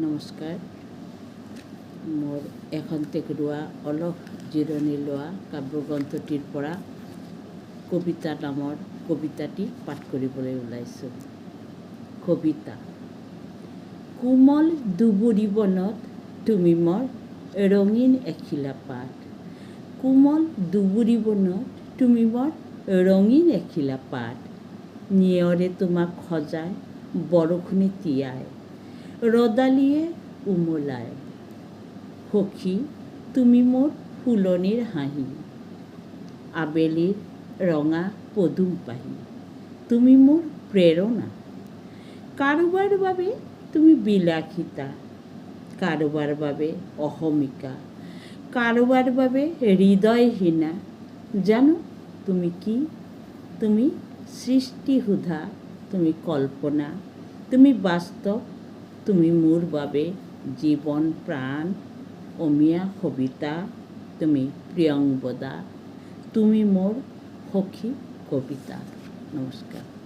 নমস্কাৰ। মোৰ এখন্তেক ৰোৱা অলপ জিৰণি লোৱা কাব্যগ্ৰন্থটিৰ পৰা কবিতা নামৰ কবিতাটি পাঠ কৰিবলৈ ওলাইছোঁ। কবিতা। কোমল দুবৰি বনত তুমি মোৰ ৰঙীন এখিলা পাত, কোমল দুবৰি বনত তুমি মোৰ ৰঙীন এখিলা পাত, নিয়ৰে তোমাক সজায়, বৰষুণে তিয়ায়, ৰ'দালিয়ে উমলায়। সখী, তুমি মোৰ ফুলনিৰ হাঁহি, আবেলিৰ ৰঙা পদুম পাহি, তুমি মোৰ প্ৰেৰণা। কাৰোবাৰ বাবে তুমি বিলাসিতা, কাৰোবাৰ বাবে অহমিকা, কাৰোবাৰ বাবে হৃদয়হীনা। জানো তুমি কি? তুমি সৃষ্টি সুধা, তুমি কল্পনা, তুমি বাস্তৱ, তুমি মোৰ বাবে জীৱন প্ৰাণ, অমিয়া সবিতা, তুমি প্ৰিয়ংবদা, তুমি মোৰ সখী কবিতা। নমস্কাৰ।